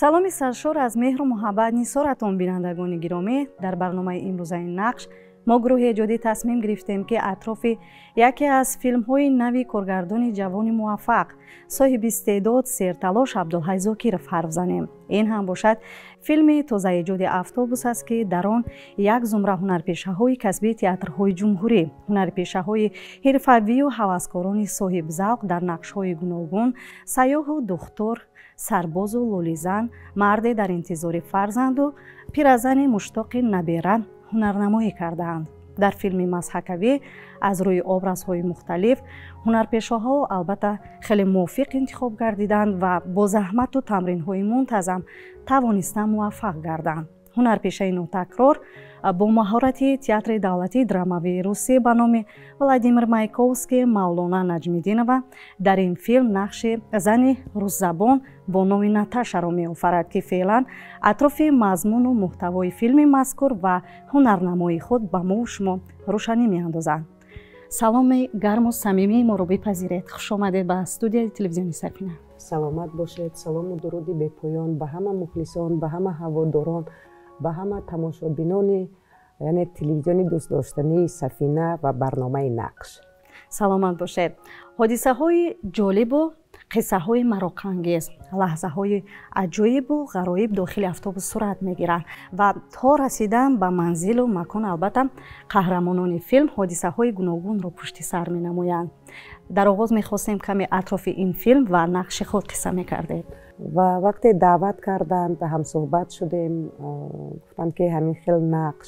Саломи саршор аз меҳру муҳаббат нисоратон, бинандагони гиромӣ. Дар барномаи имрӯзаи «Нақш» мо, гурӯҳи эҷодӣ, тасмим гирифтем, ки атрофи яке аз филмҳои нави коргардони ҷавони муваффақ, соҳиби истеъдод, серталош Абдулҳай Зокиров ҳарф занем. Ин ҳам бошад филми тозаэҷоди «Автобус» аст, ки дар он як зумра ҳунарпешаҳои касбии театрҳои ҷумҳурӣ, ҳунарпешаҳои ҳирфавию ҳаваскорони соҳибзавқ дар нақшҳои гуногун: сайёҳу духтур, сарбозу лолизан, марде дар интизори фарзанду пиразани муштоқи набера ҳунарнамоӣ кардаанд. Дар филми мазҳакавӣ аз рӯи образҳои мухталиф ҳунарпешаҳо албатта хеле мувофиқ интихоб гардиданд ва бо заҳмату тамринҳои мунтазам тавонистанд муваффақ гарданд. Ҳунарпешаи нотакрор бо маҳорати Театри давлатии драмавии Русия ба номи Владимир Маяковский Мавлона Наҷмиддинова дар ин филм нақши зани русзабон бо номи Наташаро меофарад, ки феълан атрофи мазмуну муҳтавои филми мазкур ва ҳунарнамоии худ ба мову шумо рӯшанӣ меандозанд. Саломи гарму самимии моро бипазиред. Хушомадед ба студияи телевизиони «Сафина». Саломат бошед. Салому дуруди бепоён ба ҳама мухлисон, ба ҳама ҳаводорон, ба ҳама тамошобинони, яъне телевизиони дӯстдоштании «Сафина» ва барномаи «Нақш». Саломат бошед. Ҳодисаҳои ҷолибу қиссаҳои мароқангез, лаҳзаҳои аҷоибу ғароиб дохили автобус сурат мегиранд ва то расидан ба манзилу макон, албатта, қаҳрамонони филм ҳодисаҳои гуногунро пушти сар менамоянд. Дар оғоз мехостем, каме атрофи ин филм ва нақши худ қисса мекардед. Ва вақте даъват карданд, ҳамсӯҳбат шудем, гуфтанд, ки ҳамин хел нақш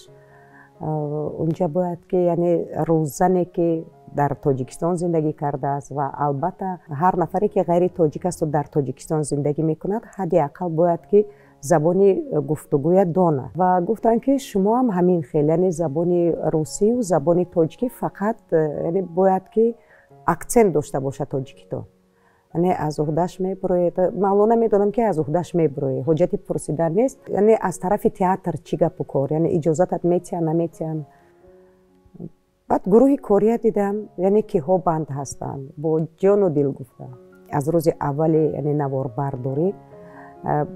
унҷа бояд, ки яъне рӯззане, ки дар Тоҷикистон зиндагӣ кардааст, ва албатта ҳар нафаре, ки ғайри тоҷик асту дар Тоҷикистон зиндагӣ мекунад, ҳадди ақал бояд, ки забони гуфтугӯя донад. Ва гуфтанд, ки шумо ҳам ҳамин хел, яъне забони русию забони тоҷикӣ, фақат яъне бояд, ки акцент дошта бошад тоҷикито, яъне аз уҳдаш мебуроед. Мавлона, медонам, ки аз уҳдаш мебуроед, ҳоҷати пурсидан нест. Яъне аз тарафи театр чӣ гапу кор, яъне иҷозатат метиҳанд, наметиҳанд? Баъд гурӯҳи кория дидам, яъне киҳо банд ҳастанд, бо ҷону дил гуфтам. Аз рӯзи аввали, яъне наворбардорӣ,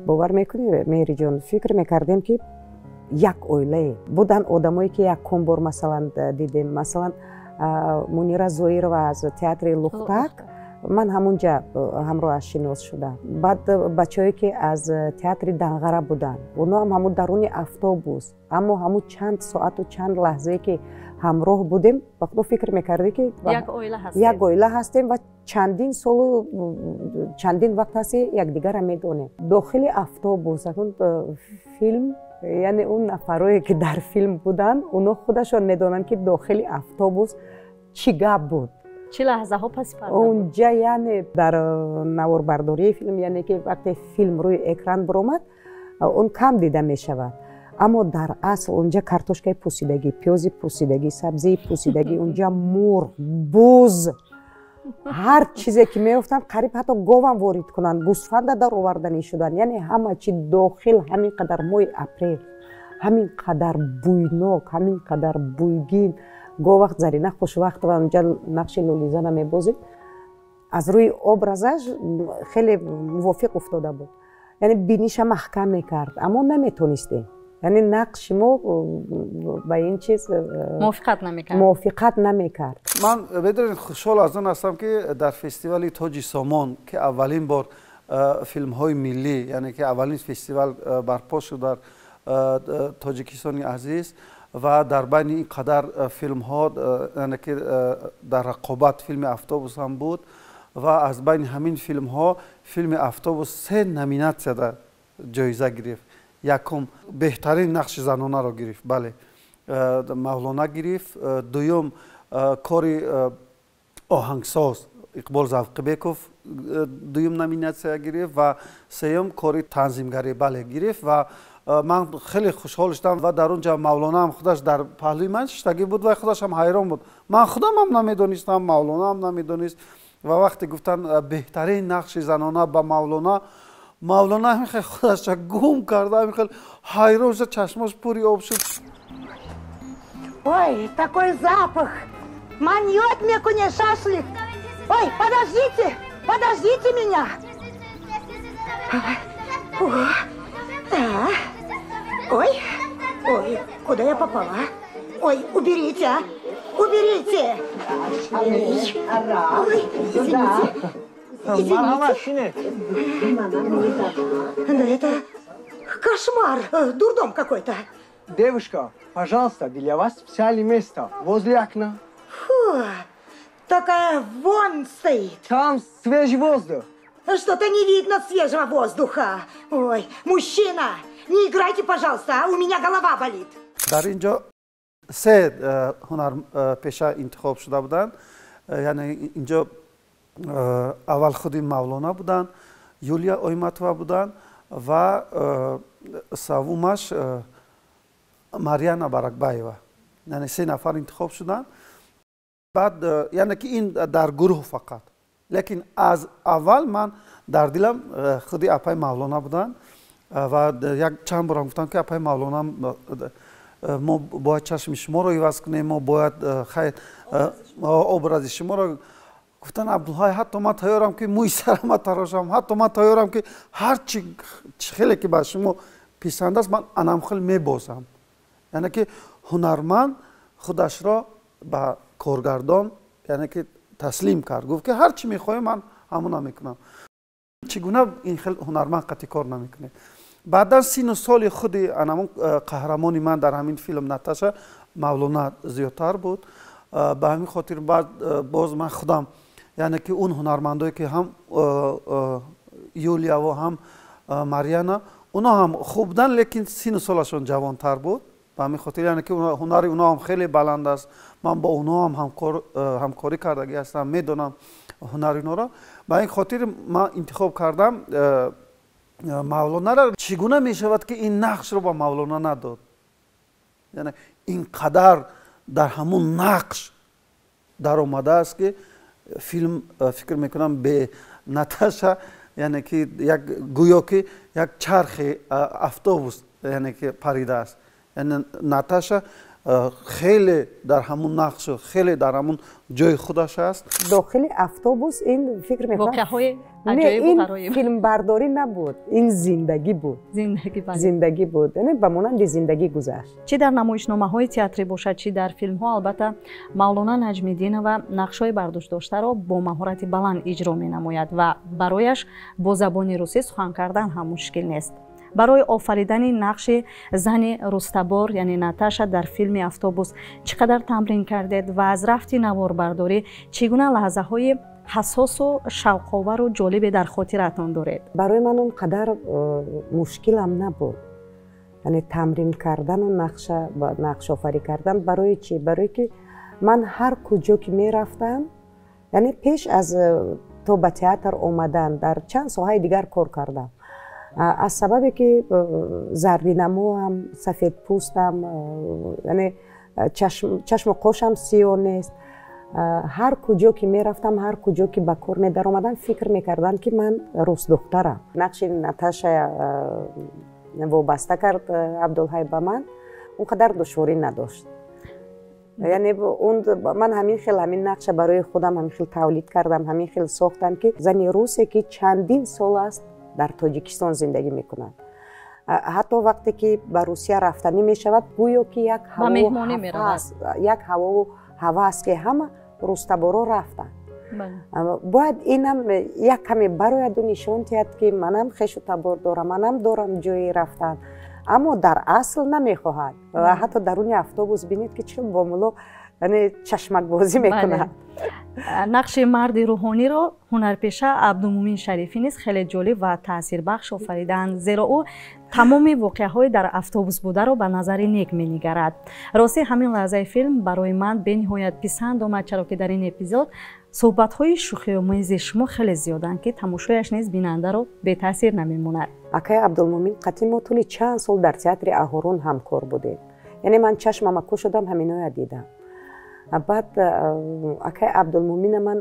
бовар мекунӣ, Меҳриҷон, фикр мекардем, ки як оилае буданд. Одамое, ки якум бор, масалан, дидем, масалан, Мунира Зоирова аз театри «Лухтак», ман ҳамунҷа ҳамроҳаш шинос шудам. Баъд бачаҳое, ки аз театри «Данғара» буданд, онҳо ҳам ҳамун даруни автобус, аммо ҳамун чанд соату чанд лаҳзае, ки ҳамроҳ будем, ба худо, фикр мекардем, ки як оила ҳастем ва чандин солу чандин вақт ҳасти якдигарро медонем. Дохили автобус акун филм, яъне он нафарое, ки дар филм буданд, онҳо худашон медонанд, ки дохили автобус чӣ гап буд. Чӣ лаҳзаҳо паси парда? Унҷа, яъне дар наворбардории филм, яъне ки вақте филм рӯи экран баромад, он кам дида мешавад, аммо дар асл унҷа картошкаи пусидагӣ, пиёзи пусидагӣ, сабзии пусидагӣ, унҷа мурғ, буз, ҳар чизе ки меёфтанд, қариб ҳатто говам ворид кунанд, гӯсфанда дароварданӣ шуданд, яъне ҳама чи дохил. Ҳамин қадар моҳи апрел, ҳамин қадар бӯйнок, ҳамин қадар бӯйгин. Гоҳ вақт Зарина Хушвақтова унҷа нақши лолизана мебозид, аз рӯи образаш хеле мувофиқ уфтода буд, яъне биниша маҳкам мекард, аммо наметонистем, яъне нақши мо ба ин чиз мувофиқат намекард. Мувофиқат намекард. Ман, медонед, хушҳол аз он ҳастам, ки дар фестивали «Тоҷи Сомон», ки аввалин бор филмҳои миллӣ, яъне ки аввалин фестивал барпо шуд дар Тоҷикистони азиз, ва дар байни ин қадар филмҳо, яъне ки дар рақобат филми «Автобус» ҳам буд, ва аз байни ҳамин филмҳо филми «Автобус» се номинатсияда ҷоиза гирифт. Якум, беҳтарин нақши занонаро гирифт, бале, Мавлона гирифт. Дуюм, кори оҳангсоз Иқбол Завқибеков дуюм номинатсия гирифт ва сеюм, кори танзимгарӣ, бале, гирифт. Ва ман хеле хушҳол шудам ва дар он ҷа Мавлонаам худаш дар паҳлӯи ман шиштагӣ буд ва худашам ҳайрон буд. Ман худамам намедонистам, Мавлонаам намедонист. Ва вақте гуфтанд, беҳтарин нақши занона ба Мавлона, Мавлона ҳамин хел худаша гум карда, ҳамин хел ҳайрон шуд, чашмош пури об шуд. Ой, такой запах! Манёт мекуне шашлик! Ой, подождите! Подождите меня! Да. Ой, ой, куда я попала? Ой, уберите, а! Уберите! Ой, извините. Извините. Да это кошмар, дурдом какой-то. Девушка, пожалуйста, для вас взяли место возле окна. Фу, такая вонь стоит. Там свежий воздух. Что-то не видно свежего воздуха. Ой, мужчина, не играйте, пожалуйста, а у меня голова болит. Дар ин ҷо се ҳунарпеша интихоб шуда буданд. Яъне инҷо аввал худи Мавлона буданд, Юлия Ойматова буданд ва саввумаш Марьяна Баракбаева. Яъне се нафар интихоб шуданд. Баъд, яъне ки ин дар гурӯҳ фақат, лекин аз аввал ман дар дилам худи апаи Мавлона буданд ва як чанд борам гуфтам, ки апаи Мавлона, мо бояд чашми шуморо иваз кунем, мо бояд, хайр, образи шуморо. Гуфтан: «Абдулҳай, ҳатто ман тайёрам, ки мӯи сарама тарошам, ҳатто ман тайёрам, ки ҳар чи хеле ки ба шумо писанд аст, ман анам хел мебозам». Яъне ки ҳунарманд худашро ба коргардон, яъне ки, таслим кард, гуфт, ки ҳар чӣ мехоҳем, ман ҳамона мекунам. Чӣ гуна ин хел ҳунарманд қатъи кор намекунед? Баъдан сину соли худи анамон қаҳрамони ман дар ҳамин филм, Наташа, Мавлона зиёдтар буд. Ба ҳамин хотир баъд боз ман худам, яъне ки он ҳунармандое, ки ҳам Юлияву ҳам Марьяна, онҳо ҳам хуб буданд, лекин сину солашон ҷавонтар буд. Ба ҳамин хотир, яъне ки ҳунари онҳо ҳам хеле баланд аст. Ман бо онҳо ҳам ҳамкорӣ кардагӣ ҳастам, медонам ҳунари онҳоро. Ба ин хотир ман интихоб кардам Мавлонаро. Чӣ гуна мешавад, ки ин нақшро ба Мавлона надод? Яъне ин қадар дар ҳамун нақш даромадааст, ки филм, фикр мекунам, бе Наташа, яъне ки як гӯё ки як чархи автобус, яъне ки, паридааст. Яъне Наташа хеле дар ҳамун нақшу хеле дар ҳамун ҷои худаш аст. Дохили автобус ин, фикр мекунам, ин филмбардорӣ набуд, ин зиндагӣ буд. Зиндагӣ буд, яъне ба монанди зиндагӣ гузашт. Чӣ дар намоишномаҳои театрӣ бошад, чӣ дар филмҳо, албатта, Мавлона Наҷмиддинова нақшҳои бардӯшдоштаро бо маҳорати баланд иҷро менамояд ва барояш бо забони русӣ сухан кардан ҳам мушкил нест. Барои офаридани нақши зани рустабор, яъне Наташа, дар филми «Автобус» чӣ қадар тамрин кардед ва аз рафти наворбардорӣ чӣ гуна лаҳзаҳои ҳассосу шавқовару ҷолибе дар хотиратон доред? Барои ман он қадар мушкилам набуд, яъне тамрин кардану нақшофарӣ кардан. Барои чӣ? Барое ки ман ҳар куҷо ки мерафтам, яъне пеш аз то ба театр омадан дар чанд соҳаи дигар кор кардам. Аз сабабе ки зардинамоам, сафедпӯстам, яъне чашму қошам сиёҳ нест, ҳар куҷо ки мерафтам, ҳар куҷо ки ба кор медаромадам, фикр мекардам, ки ман русдухтарам. Нақши Наташа вобаста кард Абдулҳай ба ман, он қадар душворӣ надошт. Яъне ман ҳамин хел ҳамин нақша барои худам ҳамин хел тавлид кардам, ҳамин хел сохтам, ки зани русе, ки чандин сол аст дар Тоҷикистон зиндагӣ мекунад, ҳатто вақте ки ба Русия рафтанӣ мешавад, гӯё ки як ҳавову ҳава аст, ки ҳама рустаборо рафтанд, бояд инам як каме барояду нишон диҳад, ки манам хешу табор дорам, манам дорам ҷои рафтан. Аммо дар асл намехоҳад ва ҳатто даруни автобус бинед, ки чӣ бо мулло чашмакбозӣ мекунад. Нақши марди рӯҳониро ҳунарпеша Абдумумин Шарифӣ низ хеле ҷолиб ва таъсирбахш офариданд, зеро ӯ тамоми воқеаҳои дар автобус бударо ба назари нек менигарад. Ростӣ, ҳамин лаҳзаи филм барои ман бениҳоят писанд омад, чаро ки дар ин эпизод суҳбатҳои шӯхиомези шумо хеле зиёданд, ки тамошояш низ бинандаро бетаъсир намемонад. Акаи Абдулмумин қатъи мо тӯли чанд сол дар театри Аҳорун ҳамкор будем. Яъне ман чашмама кушодам, ҳаминоя дидам. Баъд акаи Абдулмумина ман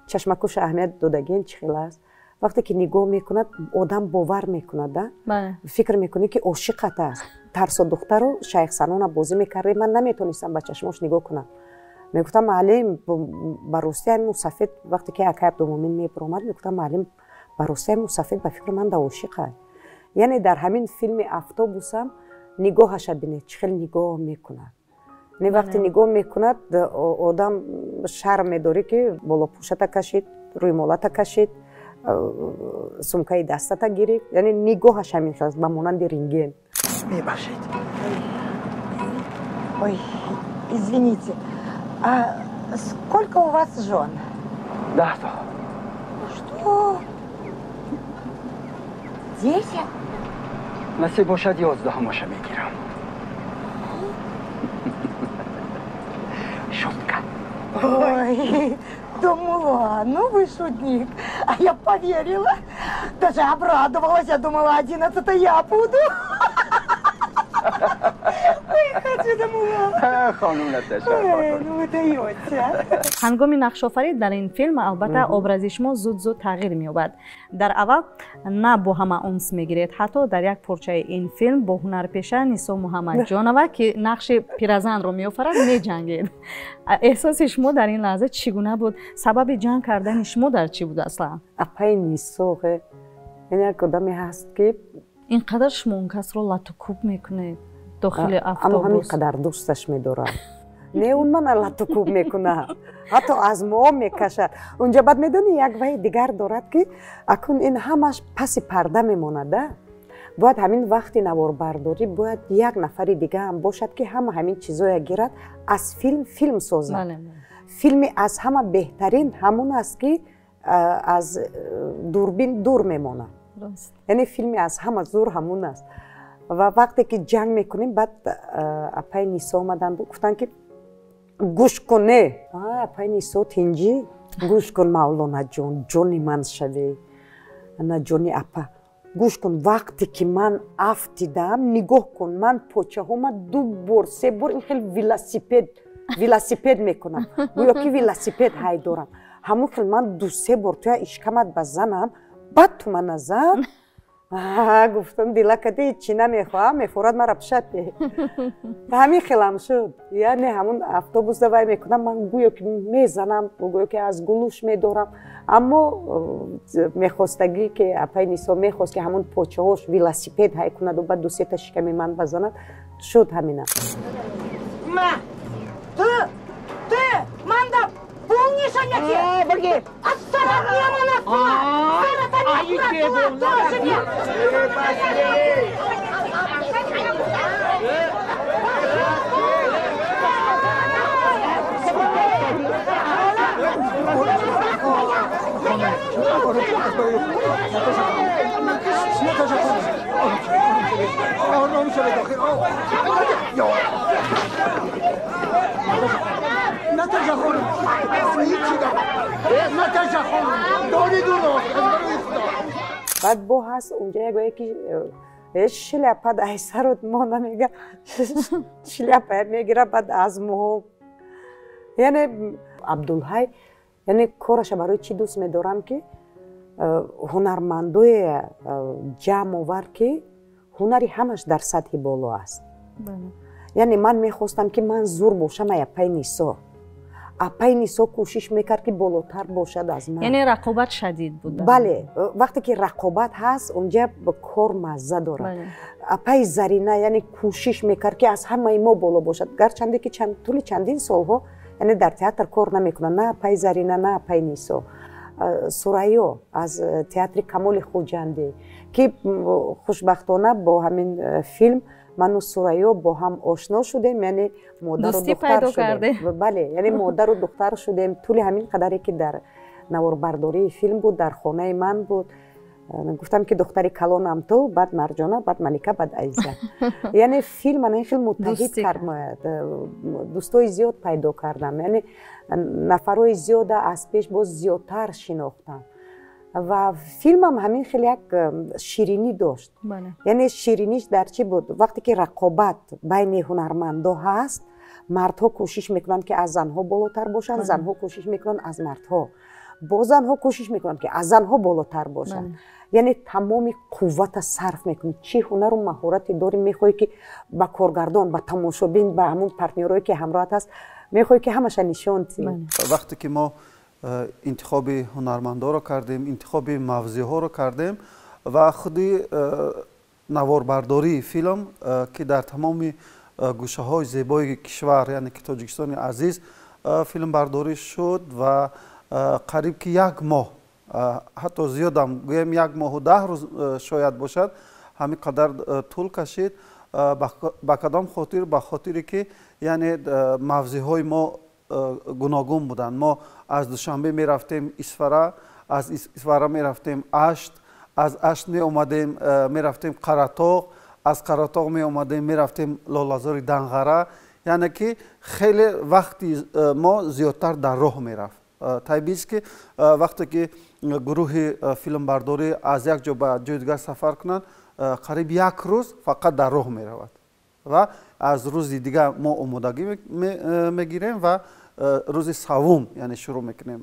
чашмакуша аҳамият додагием, чӣ хел аст, вақте ки нигоҳ мекунад, одам бовар мекунад, фикр мекунӣ, ки ошиқат аст. Тарсо духтару Шайхсанона бозӣ мекардем, ман наметонистам ба чашмош нигоҳ кунам. Мегуфтам: «Маълим, ба ростӣ ҳамин мусафед». Вақте ки акаи Абдулмумин мебиромад, мегуфтам: «Маълим, Ба ростӣ мусафед ба фикри ман да ошиқа. Яъне дар ҳамин филми автобусам нигоҳаша бинед, чӣ хел нигоҳ мекунад. Не, вақте нигоҳ мекунад, одам шарм медорӣ, ки болопӯшата кашид, рӯймолата кашид, сумкаи дастата гирифт. Яъне нигоҳаш ҳамин хел аст, ба монанди рентген. Мебахшед. Ой, извините, а сколько у вас жен? 10 та. Что? 10? Насиб бошад, 11-умаша мегирам. Шутка. Ой, думала, ну вы шутник. А я поверила. Даже обрадовалась, я думала, 11-я я буду. Ой, хочу домой. Хонум Ой, ну вы даете. Ҳангоми нақшофарӣ дар ин филм, албатта, образи шумо зуд-зуд тағйир меёбад. Дар аввал на бо ҳама унс мегиред, ҳатто дар як порчаи ин филм бо ҳунарпеша Нисо Муҳаммадҷонова, ки нақши пиразанро меофарад, меҷангед. Эҳсоси шумо дар ин лаҳза чӣ гуна буд? Сабаби ҷанг кардани шумо дар чӣ буд аслан? Апаи Нисо ин як одаме ҳаст, ки ин қадар шумо он касро латукӯб мекунед дохили аммо ҳамин автобус. Қадар дӯсташ медорам. Не, он мана латукӯб мекунад, ҳатто аз мо мекашад унҷа. Баъд медонӣ, як вай дигар дорад, ки акун ин ҳамаш паси парда мемонада. Бояд ҳамин вақти наворбардорӣ бояд як нафари дигаам бошад, ки ҳама ҳамин чизоя гирад, аз филм филм созад. Филми аз ҳама беҳтарин ҳамон аст, ки аз дурбин дур мемонад. Яъне филми аз ҳама зур ҳамун аст. Ва вақте ки ҷанг мекунем, баъд апаи Нисо омаданд, гуфтанд, ки гӯш кун. Не, апаи Нисо, тинҷӣ, гӯш кун, Мавлонаҷон, ҷони ман шавӣ, ана ҷони апа, гӯш кун. Вақте ки ман афтидам, нигоҳ кун, ман почаҳома ду бор, се бор ин хел велосипед мекунам, гӯё ки велосипед ҳай дорам. Ҳамон хел ман ду-се бор туя ишкамат ба занам, баъд ту мана зан. Гуфтам, дилакади чӣ намехоҳам, мефорад мара пишапе. Ҳамин хелам шуд. Яъне ҳамун автобусда вай мекунам, ман гӯё ки мезанам, гӯё ки аз гулуш медорам, аммо мехостагӣ ки апаи Нисо мехост, ки ҳамун почаҳош велосипед ҳай кунаду баъд ду-сета шиками ман базанад, шуд ҳамина. Ма, ты, ты, манда, пул нишоняки. Бирге. Ассалам аманат. Тоже мне. آرام شوید آخر. نتاشا خانم، هیچی دارم. نتاشا خانم، داری دور از برای خدا. Баъд бо ҳаст унҷа як ки шляпа ай сарот монда, мега, шляпа мегира, баъд аз мӯҳо. Яъне Абдулҳай, яъне кораша барои чӣ дӯст медорам, ки ҳунармандое ҷамъ овард, ки ҳунари ҳамаш дар сатҳи боло аст. Яъне ман мехостам, ки ман зур бошам ай апаи Нисо. Апаи Нисо кӯшиш мекард, ки болотар бошад аз ман. Яъне рақобат шадид буд. Бале, вақте ки рақобат ҳаст, унҷа кор мазза дорад. Апаи Зарина, яъне кӯшиш мекард, ки аз ҳамаи мо боло бошад, гарчанде ки тӯли чандин солҳо, яъне дар театр кор намекунад, на апаи Зарина, на апаи Нисо. Сурайё аз театри Камоли Хуҷандӣ, ки хушбахтона бо ҳамин филм ману Сурайё бо ҳам ошно шудем, яъне модару духтар шудем. Бале, яъне модару духтар шудем. Тӯли ҳамин қадаре ки дар наворбардории филм буд, дар хонаи ман буд. Гуфтам, ки духтари калонам ту, баъд Марҷона, баъд Малика, баъд Аиза. Яъне филм ана ин хел муттаҳид кард, дӯстои зиёд пайдо кардам, яъне нафарҳои зиёда аз пеш боз зиёдтар шинохтам. Ва филмам ҳамин хел як ширинӣ дошт. Яъне шириниш дар чӣ буд? Вақте ки рақобат байни ҳунармандо ҳаст, мардҳо кӯшиш мекунанд, ки аз занҳо болотар бошанд, занҳо кӯшиш мекунанд аз мардҳо, боз занҳо кӯшиш мекунанд, ки аз занҳо болотар бошанд. Яъне тамоми қуввата сарф мекунӣ, чӣ ҳунару маҳорате дорӣ, мехоҳӣ, ки ба коргардон, ба тамошобин, ба ҳамун партнёрое, ки ҳамроҳат аст, мехоҳӣ, ки ҳамаша нишон тиҳӣ. Вақте ки мо Интихоби ҳунармандоро кардем, интихоби мавзеъҳоро кардем ва худи наворбардории филм, ки дар тамоми гӯшаҳои зебои кишвар, яъне ки Тоҷикистони азиз, филмбардорӣ шуд ва қариб ки як моҳ, ҳатто зиёдам гӯем, 1 моҳу 10 рӯз шояд бошад, ҳамин қадар тӯл кашид. Ба кадом хотир? Ба хотире ки, яъне, мавзеъҳои мо гуногун буданд. Мо аз Душанбе мерафтем Исфара, аз Исфара мерафтем Ашт, аз Ашт меомадем, мерафтем Қаратоғ, аз Қаратоғ меомадем, мерафтем Лолазори Данғара. Яъне ки хеле вақти мо зиёдтар дар роҳ мерафт. Табиист, ки вақте ки гурӯҳи филмбардорӣ аз як ҷо ба ҷои дигар сафар кунанд, қариб як рӯз фақат дар роҳ меравад ва аз рӯзи дигар мо омодагӣ мегирем ва рӯзи саввум, яъне, шурӯъ мекунем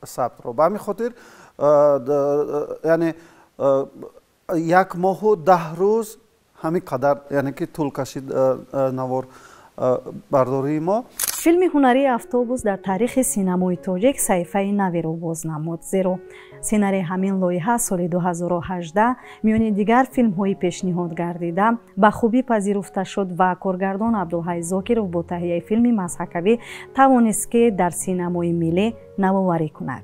сабтро. Ба ҳамин хотир, яъне, 1 моҳу 10 рӯз ҳамин қадар, яъне ки, тӯл кашид навор бардории мо. Филми ҳунарии «Автобус» дар таърихи синамои тоҷик саҳифаи наверо боз намуд, зеро сценарии ҳамин лоиҳа соли 2018 миёни дигар филмҳои пешниҳод гардида ба хубӣ пазируфта шуд ва коргардон Абдулҳай Зокиров бо таҳияи филми мазҳакавӣ тавонист, ки дар синамои миллӣ навоварӣ кунад.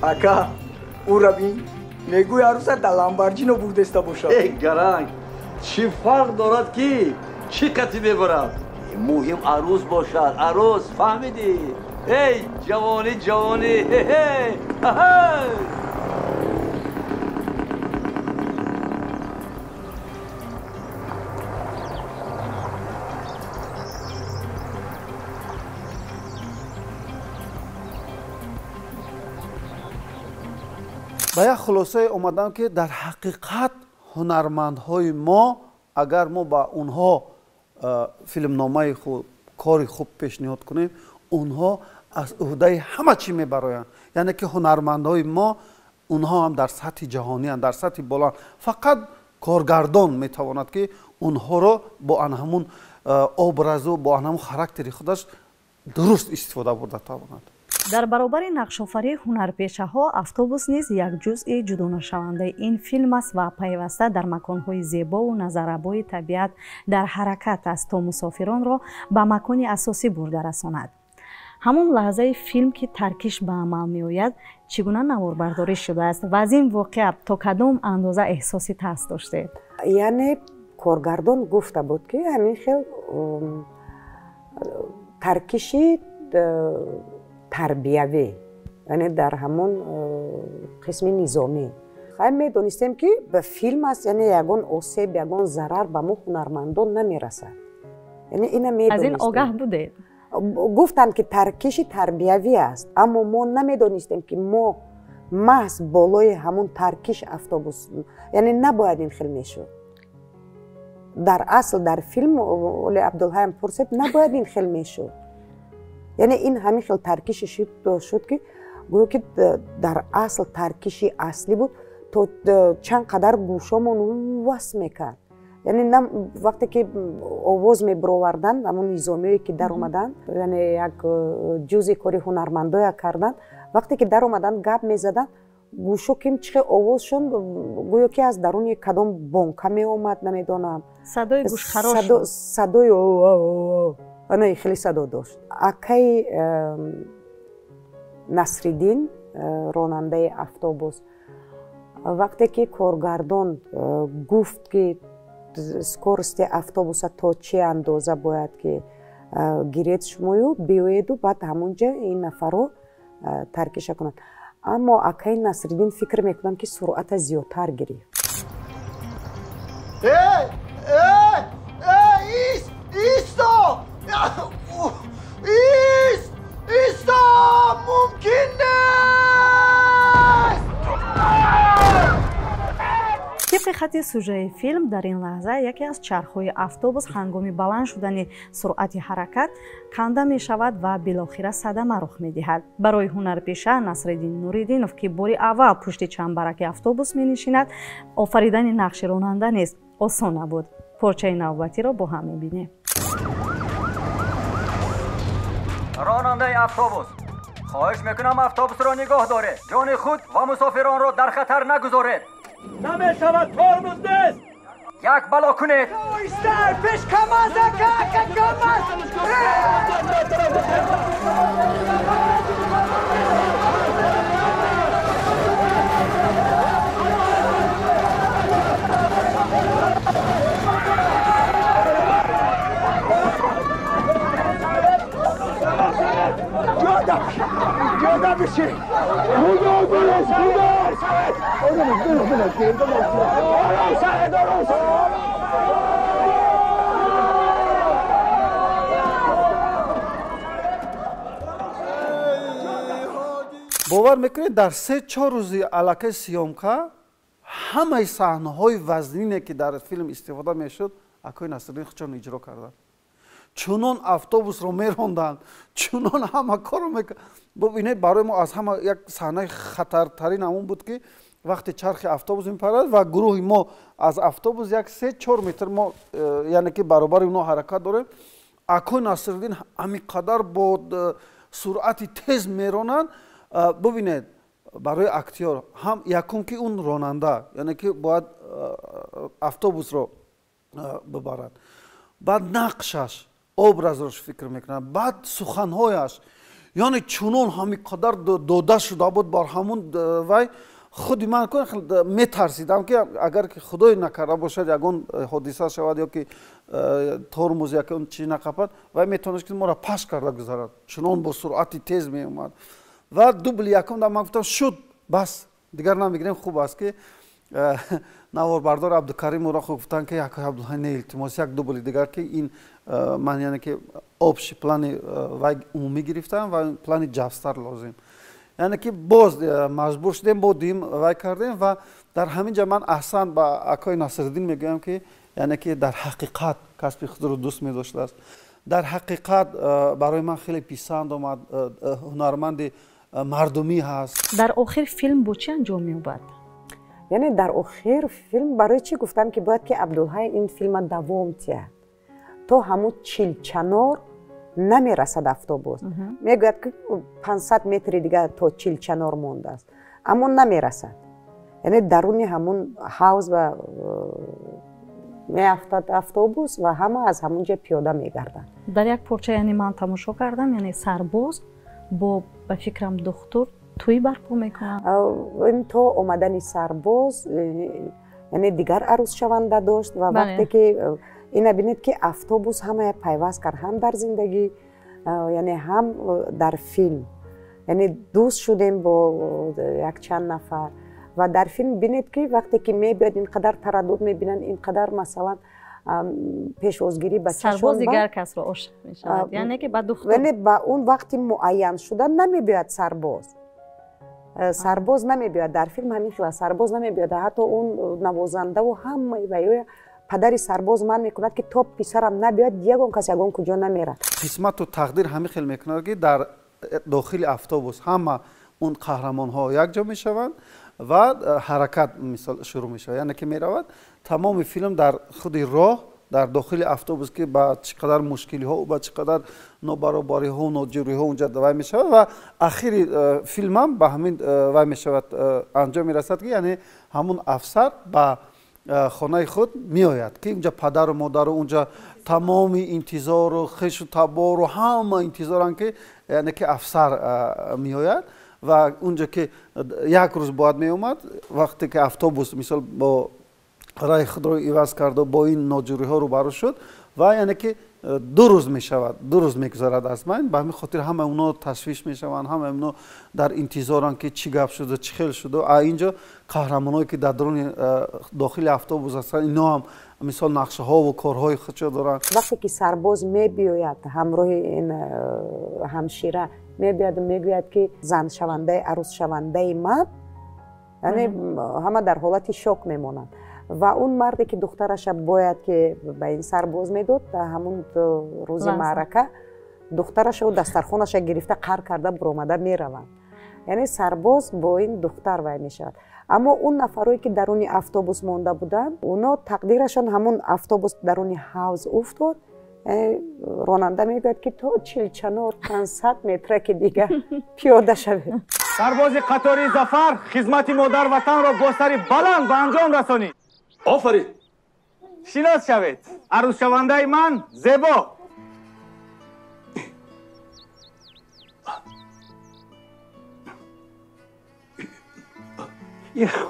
Ака, ӯра бин, мегӯй арӯса дар Ламборҷино бурдеста бошад. Э, гаранг, чӣ фарқ дорад, ки чӣ кати мебарад? Муҳим арӯз бошад, арӯз, фаҳмидӣ? Эй, ҷавонӣ, ҷавонӣ! Ҳе. Ба як хулосае омадам, ки дар ҳақиқат ҳунармандҳои мо, агар мо ба онҳо филмномаи хуб, кори хуб пешниҳод кунем, онҳо аз ӯҳдаи ҳама чӣ мебароянд. Яъне ки ҳунармандҳои мо, онҳо ҳам дар сатҳи ҷаҳонианд, дар сатҳи боланд. Фақат коргардон метавонад, ки онҳоро бо ан ҳамун образу бо ан ҳамун характери худаш дуруст истифода бурда тавонад. Дар баробари нақшофарии ҳунарпешаҳо, автобус низ як ҷузъи ҷудонашавандаи ин филм аст ва пайваста дар маконҳои зебову назаррабои табиат дар ҳаракат аст, то мусофиронро ба макони асосӣ бурда расонад. Ҳамон лаҳзаи филм, ки таркиш ба амал меояд, чӣ гуна наворбардорӣ шудааст ва аз ин воқеа то кадом андоза эҳсоси тарс доштед? Яъне коргардон гуфта буд, ки ҳамин хел таркиши тарбиявӣ, яъне дар ҳамон қисми низомӣ. Хай, медонистем, ки ба филм аст, яъне ягон осеб, ягон зарар ба мо ҳунармандон намерасад, яъне ина Аз ин огаҳ будед? Гуфтанд, ки таркиши тарбиявӣ аст, аммо мо намедонистем, ки мо маҳз болои ҳамон таркиш автобус, яъне набояд ин хел мешуд. Дар асл дар филм, оле Абдулҳаям пурсед, набояд ин хел мешуд. Яъне ин ҳамин хел таркиши шуд, ки гӯё ки дар асл таркиши аслӣ буд. То чанд қадар гӯшомон вас мекард. Яъне вақте ки овоз мебироварданд, ҳамон низомиое ки даромаданд, яъне як ҷузъи кори ҳунармандоя карданд, вақте ки даромаданд, гап мезаданд, гӯшо ким чихе овозшон гӯё ки аз даруни кадом бонка меомад, намедонам. Садои гӯшхарош. Садои ана хеле садо дошт. Акаи Насриддин, ронандаи автобус, вақте ки коргардон гуфт, ки скорости автобуса то чӣ андоза бояд ки гиред шумою биёеду баъд ҳамонҷа ин нафарро таркиша кунанд, аммо акаи Насриддин фикр мекунам, ки суръата зиёдтар гирифт. Э, э, э, ист, исто! Ист! Исто! Мумкин нест! Тибқи хати Мувофиқати сюжаи филм дар ин лаҳза яке аз чархҳои автобус ҳангоми баланд шудани суръати ҳаракат канда мешавад ва билохира садама рух медиҳад. Барои ҳунарпеша Насриддин Нуриддинов, ки бори аввал пушти чамбараки автобус менишинад, офаридани нақши ронанда низ осон набуд. Порчаи навбатиро бо ҳам мебинем. Ронандаи автобус, хоҳиш мекунам автобусро нигоҳ доред. Ҷони худ ва мусофиронро дар хатар нагузоред. Намешавад, тормоз нест. Як бало кунед. Пеш КамАЗ, ака, ака, КамАЗ. جاده بشی خدا برس خدا سعید آروم سعید. Бовар мекунед, дар 3-4 рӯзи аллакай съёмка ҳамаи саҳнаҳои вазнине, ки дар филм истифода мешуд, акои Насриддин худшон иҷро карданд. Чунон автобусро меронданд, чунон ҳама корро мекарданд. Бубинед, барои мо аз ҳама як саҳнаи хатартарин ҳамон буд, ки вақте чархи автобус мепарад ва гурӯҳи мо аз автобус як 3-4 метр мо, яъне ки баробари онҳо ҳаракат дорем, акои Насриддин ҳамин қадар бо суръати тез меронанд. Бубинед, барои актёр ҳам якум ки он ронанда, яъне ки бояд автобусро бибарад, баъд нақшаш, образрош фикр мекунад, баъд суханҳояш, яъне чунон ҳамин қадар дода шуда буд бар ҳамун вай, худи ман метарсидам, ки агар ки худое накарда бошад, ягон ҳодиса шавад ё ки тормоз ягон чи нақапад, вай метавонист ки моро паш карда гузарад. Чунон бо суръати тез меомад. Ва дубли якум да ман гуфтам, шуд, бас, дигар намегирем, хуб аст ки наворбардор Абдукарим Урохов гуфтанд, ки акои Абдулҳай, не, илтимос, як дубли дигар, ки ин ман яъне ки общий плани вай умумӣ гирифтам ва плани ҷавстар лозим. Яъне ки боз маҷбур шудем, бо дуюм вай кардем. Ва дар ҳамин ҷа ман аҳсан ба акои Насриддин мегӯям, ки яъне ки дар ҳақиқат касби худро дӯст медоштааст. Дар ҳақиқат барои ман хеле писанд омад, ҳунарманди мардумӣ ҳаст. Дар охир филм бо чӣ анҷом меёбад? Яъне дар охир филм барои чӣ гуфтам, ки бояд ки Абдулҳай ин филма давом диҳад, то ҳамун Чилчанор намерасад автобус. Мегӯяд, ки 500 метри дигар то Чилчанор мондааст, аммо намерасад. Яъне даруни ҳамун ҳавз ва меафтад автобус ва ҳама аз ҳамун ҷо пиёда мегарданд. Дар як порча, яъне ман тамошо кардам, яъне сарбоз бо, ба фикрам, духтур тӯй барпо мекунанд. Ин то омадани сарбоз, яъне дигар арӯзшаванда дошт. Ва вақте ки ина бинед, ки автобус ҳамая пайваст кард, ҳам дар зиндагӣ, яъне ҳам дар филм, яъне дӯст шудем бо якчанд нафар. Ва дар филм бинед, ки вақте ки мебиёд, ин қадар тараддуд мебинанд, ин қадар масалан пешвозгирӣ ба сарбоз дигар касро ошиқ мешавад, яъне ки ба духтур, яъне ба он вақти муайян шуда намебиёяд сарбоз. Сарбоз намебиёяд дар филм, ҳамин хела сарбоз намебиёяд. Ҳатто он навозандаву ҳамаи ваё падари сарбоз ман мекунад, ки то писарам набиёяд, ягон кас ягон куҷо намерад. Қисмату тақдир ҳамин хел мекунад, ки дар дохили автобус ҳама он қаҳрамонҳо якҷо мешаванд ва ҳаракат мисол шурӯъ мешавад, яъне ки меравад тамоми филм дар худи роҳ, дар дохили автобус, ки ба чӣ қадар мушкилиҳо, ба чӣ қадар нобаробариҳо, ноҷӯриҳо унҷа вай мешавад. Ва ахири филмам ба ҳамин вай мешавад, анҷом мерасад, ки яъне ҳамун афсар ба хонаи худ меояд, ки унҷа падару модару унҷа тамоми интизору хешу табору ҳама интизоранд, ки яъне ки афсар меояд. Ва унҷа ки як рӯз бояд меомад, вақте ки автобус мисол бо раи худро иваз карду бо ин ноҷӯриҳо рӯбарӯ шуд, ва яъне ки 2 рӯз мешавад, 2 рӯз мегузарад аз ман. Ба ҳамин хотир ҳама оно ташвиш мешаванд, ҳама оно дар интизоранд, ки чӣ гап шуду, чӣ хел шуду. А инҷо қаҳрамоное, ки дар даруни дохили автобус ҳастанд, ино ҳам мисол нақшаҳову корҳои худшо доранд. Вақте ки сарбоз мебиёяд ҳамроҳи ин ҳамшира мебиёяду мегӯяд, ки заншавандаи арӯзшавандаи ман, яъне ҳама дар ҳолати шок мемонанд. Ва он марде ки духтараша бояд ки ба ин сарбоз медод, ҳамун рӯзи маърака духтарашаву дастархонаша гирифта қар карда буромада мераванд. Яъне сарбоз бо ин духтар вай мешавад. Аммо он нафарое ки даруни автобус монда буданд, оно тақдирашон ҳамун автобус даруни ҳавз уфтод. Ронанда мегӯяд ки то Чилчанор 500 метра ки дигар пиёда шавед. Сарбози қатори Зафар хизмати модар ватанро бо сари баланд ба анҷом расонид. Офарин! Шинос шавед, арӯзшавандаи ман Зебо.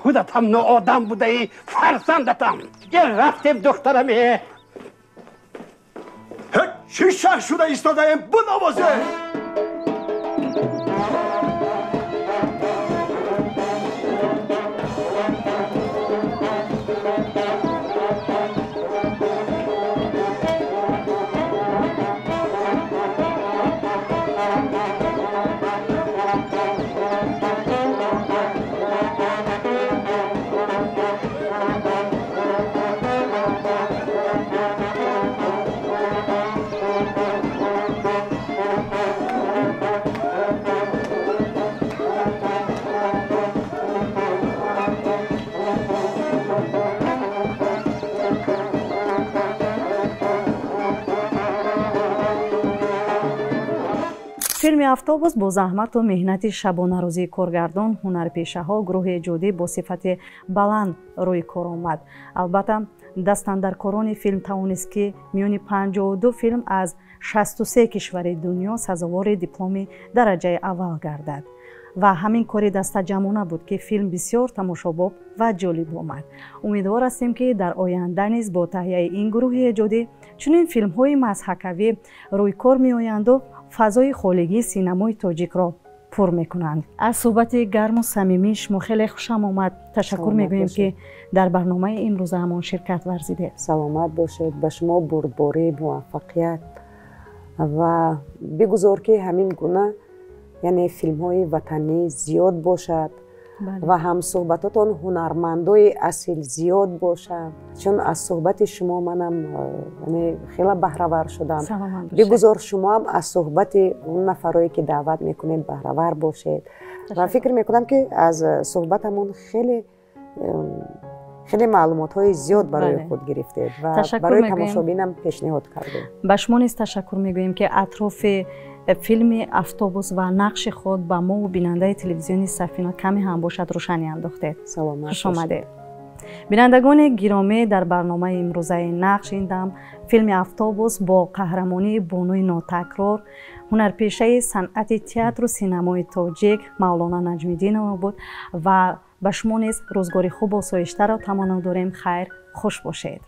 Худатам ноодам будаи, фарзандатам. Рафтем духтараме. Чӣ шаҳр шуда истодаем, бинавозе! Филми «Автобус» бо заҳмату меҳнати шабонарӯзии коргардон, ҳунарпешаҳо, гурӯҳи эҷодӣ бо сифати баланд рӯи кор омад. Албатта, дастандаркорони филм тавонист, ки миёни 52 филм аз 63 кишвари дунё сазовори дипломи дараҷаи аввал гардад. Ва ҳамин кори дастаҷамъона буд, ки филм бисёр тамошобоб ва ҷолиб омад. Умедвор ҳастем, ки дар оянда низ бо таҳияи ин гурӯҳи эҷодӣ чунин филмҳои мазҳакавӣ рӯи кор меоянду фазои холигии синамои тоҷикро пур мекунанд. Аз суҳбати гарму самимии шумо хеле хушам омад. Ташаккур мегӯем, ки дар барномаи имрӯзаамон ширкат варзидед. Саломат бошед, ба шумо бурдборӣ, муваффақият ва бигузор, ки ҳамин гуна яъне филмҳои ватанӣ зиёд бошад ва ҳамсуҳбатотон ҳунармандои асил зиёд бошанд, чун аз суҳбати шумо манам хеле баҳравар шудам. Бигузор шумоам аз суҳбати он нафарое ки даъват мекунед баҳравар бошед. Ва фикр мекунам, ки аз суҳбатамон хеле хеле маълумотҳои зиёд барои худ гирифтед ва барои тамошобинам пешниҳод кардед. Ба шумо низ ташаккур мегӯем, ки атрофи филми «Автобус» ва нақши худ ба мову бинандаи телевизиони Сафина каме ҳам бошад рӯшанӣ андохтед. Хуш омадед. Бинандагони гиромӣ, дар барномаи имрӯзаи «Нақш» ин дам филми «Автобус» бо қаҳрамонии бонуи нотакрор, ҳунарпешаи санъати театру синамои тоҷик Мавлона Наҷмиддинова буд ва ба шумо низ рӯзгори хубу осоиштаро таманно дорем. Хайр, хуш бошед.